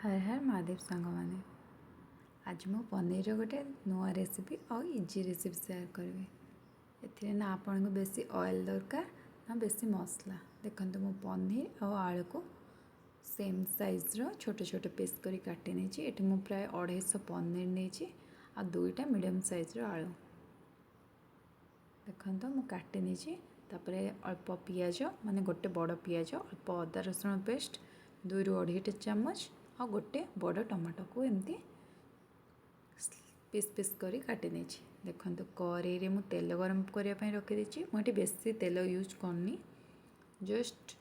ହର ହର ମହାଦେବ ସାଙ୍ଗମାନେ, ଆଜି ମୁଁ ପନିରର ଗୋଟେ ନୂଆ ରେସିପି ଆଉ ଇଜି ରେସିପି ସେୟାର କରିବି। ଏଥିରେ ନା ଆପଣଙ୍କୁ ବେଶୀ ଅଏଲ୍ ଦରକାର ନା ବେଶୀ ମସଲା। ଦେଖନ୍ତୁ, ମୁଁ ପନିର ଆଉ ଆଳୁକୁ ସେମ୍ ସାଇଜ୍ର ଛୋଟ ଛୋଟ ପିସ୍ କରି କାଟି ନେଇଛି। ଏଠି ମୁଁ ପ୍ରାୟ 250 ପନିର ନେଇଛି ଆଉ 2ଟା ମିଡ଼ିୟମ୍ ସାଇଜ୍ର ଆଳୁ। ଦେଖନ୍ତୁ, ମୁଁ କାଟି ନେଇଛି। ତାପରେ ଅଳ୍ପ ପିଆଜ, ମାନେ ଗୋଟେ ବଡ଼ ପିଆଜ, ଅଳ୍ପ ଅଦା ରସୁଣ ପେଷ୍ଟ 2ରୁ 2.5ଟା ଚାମଚ ଆଉ ଗୋଟେ ବଡ଼ ଟମାଟୋକୁ ଏମିତି ପିସ୍ ପିସ୍ କରି କାଟି ନେଇଛି। ଦେଖନ୍ତୁ, କରେଇରେ ମୁଁ ତେଲ ଗରମ କରିବା ପାଇଁ ରଖିଦେଇଛି। ମୁଁ ଏଠି ବେଶୀ ତେଲ ୟୁଜ୍ କରିନି, ଜଷ୍ଟ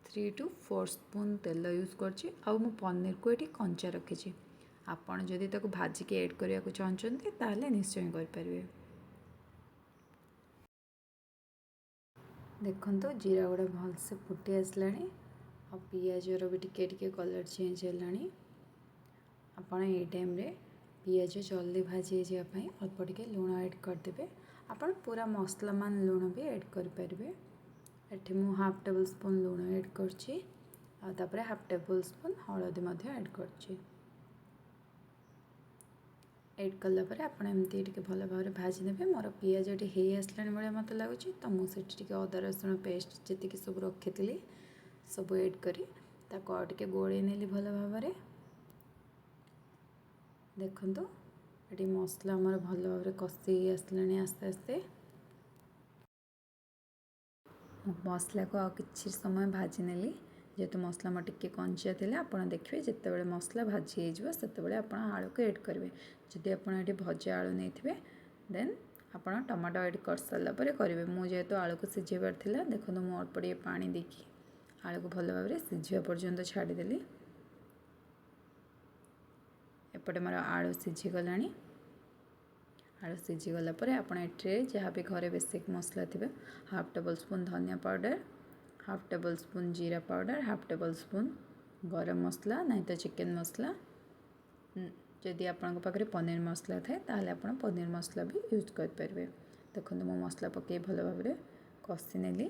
3 ଟୁ 4 ସ୍ପୁନ୍ ତେଲ ୟୁଜ୍ କରିଛି। ଆଉ ମୁଁ ପନିରକୁ ଏଠି କଞ୍ଚା ରଖିଛି। ଆପଣ ଯଦି ତାକୁ ଭାଜିକି ଏଡ଼୍ କରିବାକୁ ଚାହୁଁଛନ୍ତି, ତାହେଲେ ନିଶ୍ଚୟ କରିପାରିବେ। ଦେଖନ୍ତୁ, ଜିରା ଗୁଡ଼ା ଭଲସେ ଫୁଟି ଆସିଲାଣି ଆଉ ପିଆଜର ବି ଟିକେ ଟିକେ କଲର୍ ଚେଞ୍ଜ ହେଲାଣି। ଆପଣ ଏଇ ଟାଇମ୍ରେ ପିଆଜ ଜଲ୍ଦି ଭାଜି ହେଇଯିବା ପାଇଁ ଅଳ୍ପ ଟିକେ ଲୁଣ ଏଡ଼୍ କରିଦେବେ। ଆପଣ ପୁରା ମସଲା ମାନ ଲୁଣ ବି ଏଡ଼୍ କରିପାରିବେ। ଏଠି ମୁଁ ହାଫ୍ ଟେବୁଲ୍ ସ୍ପୁନ୍ ଲୁଣ ଏଡ଼୍ କରିଛି ଆଉ ତାପରେ ହାଫ୍ ଟେବୁଲ୍ ସ୍ପୁନ୍ ହଳଦୀ ମଧ୍ୟ ଏଡ଼୍ କରିଛି। ଏଡ଼୍ କଲା ପରେ ଆପଣ ଏମିତି ଟିକେ ଭଲ ଭାବରେ ଭାଜି ନେବେ। ମୋର ପିଆଜ ଏଠି ହେଇ ଆସିଲାଣି ଭଳିଆ ମୋତେ ଲାଗୁଛି, ତ ମୁଁ ସେଠି ଟିକେ ଅଦା ରସୁଣ ପେଷ୍ଟ ଯେତିକି ସବୁ ରଖିଥିଲି, ସବୁ ଏଡ଼୍ କରି ତାକୁ ଆଉ ଟିକେ ଗୋଳେଇ ନେଲି ଭଲ ଭାବରେ। ଦେଖନ୍ତୁ, ଏଠି ମସଲା ଆମର ଭଲ ଭାବରେ କଷି ହେଇ ଆସିଲାଣି ଆସ୍ତେ ଆସ୍ତେ। ମୁଁ ମସଲାକୁ ଆଉ କିଛି ସମୟ ଭାଜି ନେଲି, ଯେହେତୁ ମସଲା ମୋର ଟିକେ କଞ୍ଚା ଥିଲା। ଆପଣ ଦେଖିବେ, ଯେତେବେଳେ ମସଲା ଭାଜି ହେଇଯିବ, ସେତେବେଳେ ଆପଣ ଆଳୁକୁ ଏଡ଼୍ କରିବେ। ଯଦି ଆପଣ ଏଠି ଭଜା ଆଳୁ ନେଇଥିବେ, ଦେନ୍ ଆପଣ ଟମାଟୋ ଏଡ଼୍ କରିସାରିଲା ପରେ କରିବେ। ମୁଁ ଯେହେତୁ ଆଳୁକୁ ସିଝେଇବାର ଥିଲା, ଦେଖନ୍ତୁ, ମୁଁ ଅଳ୍ପ ଟିକେ ପାଣି ଦେଇକି ଆଳୁକୁ ଭଲ ଭାବରେ ସିଝିବା ପର୍ଯ୍ୟନ୍ତ ଛାଡ଼ିଦେଲି। ଏପଟେ ମୋର ଆଳୁ ସିଝିଗଲାଣି। ଆଳୁ ସିଝିଗଲା ପରେ ଆପଣ ଏଥିରେ ଯାହା ବି ଘରେ ବେସିକ୍ ମସଲା ଥିବେ, ହାଫ୍ ଟେବଲ୍ ସ୍ପୁନ୍ ଧନିଆ ପାଉଡ଼ର, ହାଫ୍ ଟେବଲ୍ ସ୍ପୁନ୍ ଜିରା ପାଉଡ଼ର, ହାଫ୍ ଟେବଲ୍ ସ୍ପୁନ୍ ଗରମ ମସଲା, ନାହିଁ ତ ଚିକେନ୍ ମସଲା। ଯଦି ଆପଣଙ୍କ ପାଖରେ ପନିର ମସଲା ଥାଏ, ତାହେଲେ ଆପଣ ପନିର ମସଲା ବି ୟୁଜ୍ କରିପାରିବେ। ଦେଖନ୍ତୁ, ମୁଁ ମସଲା ପକାଇ ଭଲ ଭାବରେ କଷି ନେଲି।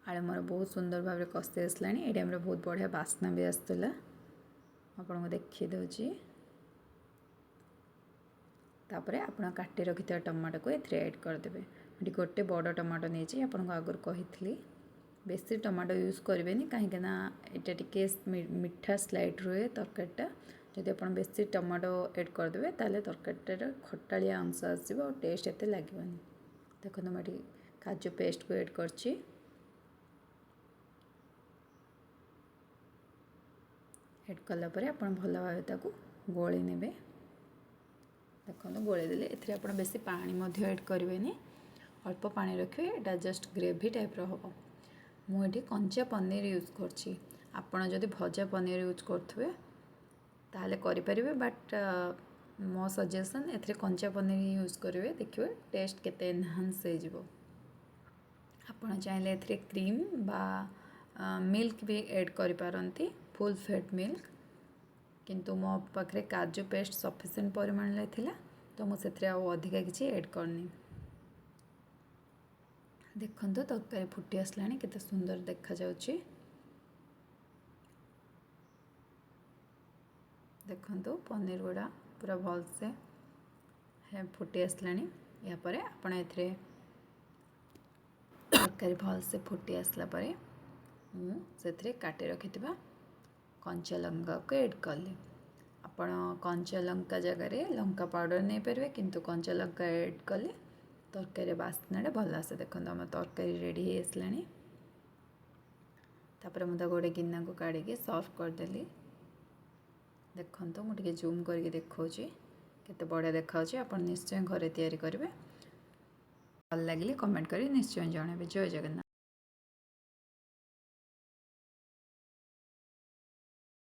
ଆଳୁ ମୋର ବହୁତ ସୁନ୍ଦର ଭାବରେ କଷି ଆସିଲାଣି। ଏଇ ଟାଇମ୍ରେ ବହୁତ ବଢ଼ିଆ ବାସ୍ନା ବି ଆସୁଥିଲା, ଆପଣଙ୍କୁ ଦେଖାଇ ଦେଉଛି। ତାପରେ ଆପଣ କାଟି ରଖିଥିବା ଟମାଟୋକୁ ଏଥିରେ ଏଡ଼୍ କରିଦେବେ। ଏଠି ଗୋଟେ ବଡ଼ ଟମାଟୋ ନେଇଛି, ଆପଣଙ୍କୁ ଆଗରୁ କହିଥିଲି। ବେଶୀ ଟମାଟୋ ୟୁଜ୍ କରିବେନି, କାହିଁକିନା ଏଇଟା ଟିକେ ମିଠା ସ୍ଲାଇଟ୍ ରୁହେ ତରକାରୀଟା। ଯଦି ଆପଣ ବେଶୀ ଟମାଟୋ ଏଡ଼୍ କରିଦେବେ, ତାହେଲେ ତରକାରୀଟାର ଖଟାଳିଆ ଅଂଶ ଆସିବ ଆଉ ଟେଷ୍ଟ ଏତେ ଲାଗିବନି। ଦେଖନ୍ତୁ, ମୁଁ ଏଠି କାଜୁ ପେଷ୍ଟକୁ ଏଡ଼୍ କରିଛି। ଏଡ଼୍ କଲା ପରେ ଆପଣ ଭଲ ଭାବେ ତାକୁ ଗୋଳେଇ ନେବେ। ଦେଖନ୍ତୁ, ଗୋଳେଇ ଦେଲେ। ଏଥିରେ ଆପଣ ବେଶୀ ପାଣି ମଧ୍ୟ ଏଡ଼୍ କରିବେନି, ଅଳ୍ପ ପାଣି ରଖିବେ। ଏଇଟା ଜଷ୍ଟ ଗ୍ରେଭି ଟାଇପ୍ର ହେବ। ମୁଁ ଏଠି କଞ୍ଚା ପନିର ୟୁଜ୍ କରୁଛି। ଆପଣ ଯଦି ଭଜା ପନିର ୟୁଜ୍ କରୁଥିବେ, ତାହେଲେ କରିପାରିବେ, ବଟ୍ ମୋ ସଜେସନ୍ ଏଥିରେ କଞ୍ଚା ପନିର ହିଁ ୟୁଜ୍ କରିବେ। ଦେଖିବେ, ଟେଷ୍ଟ କେତେ ଏନହାନ୍ସ ହେଇଯିବ। ଆପଣ ଚାହିଁଲେ ଏଥିରେ କ୍ରିମ୍ ବା ମିଲ୍କ ବି ଏଡ଼୍ କରିପାରନ୍ତି, ଫୁଲ୍ ଫ୍ୟାଟ୍ ମିଲ୍କ। କିନ୍ତୁ ମୋ ପାଖରେ କାଜୁ ପେଷ୍ଟ ସଫିସିଏଣ୍ଟ ପରିମାଣରେ ଥିଲା, ତ ମୁଁ ସେଥିରେ ଆଉ ଅଧିକା କିଛି ଏଡ଼୍ କରିନି। ଦେଖନ୍ତୁ, ତରକାରୀ ଫୁଟି ଆସିଲାଣି, କେତେ ସୁନ୍ଦର ଦେଖାଯାଉଛି। ଦେଖନ୍ତୁ, ପନିର ଗୁଡ଼ା ପୁରା ଭଲସେ ଫୁଟି ଆସିଲାଣି। ଏହାପରେ ଆପଣ ଏଥିରେ ତରକାରୀ ଭଲସେ ଫୁଟି ଆସିଲା ପରେ ମୁଁ ସେଥିରେ କାଟି ରଖିଥିବା କଞ୍ଚା ଲଙ୍କାକୁ ଏଡ଼୍ କଲି। ଆପଣ କଞ୍ଚା ଲଙ୍କା ଜାଗାରେ ଲଙ୍କା ପାଉଡ଼ର ନେଇପାରିବେ, କିନ୍ତୁ କଞ୍ଚା ଲଙ୍କା ଏଡ଼୍ କଲେ ତରକାରୀର ବାସ୍ନାଟା ଭଲ ଆସେ। ଦେଖନ୍ତୁ, ଆମ ତରକାରୀ ରେଡ଼ି ହେଇ ଆସିଲାଣି। ତାପରେ ମୁଁ ତାକୁ ଗୋଟେ ଗିନାକୁ କାଢ଼ିକି ସର୍ଭ କରିଦେଲି। ଦେଖନ୍ତୁ, ମୁଁ ଟିକେ ଜୁମ୍ କରିକି ଦେଖାଉଛି, କେତେ ବଢ଼ିଆ ଦେଖାଯାଉଛି। ଆପଣ ନିଶ୍ଚୟ ଘରେ ତିଆରି କରିବେ। ଭଲ ଲାଗିଲେ କମେଣ୍ଟ କରି ନିଶ୍ଚୟ ଜଣାଇବେ। ଜୟ ଜଗନ୍ନାଥ।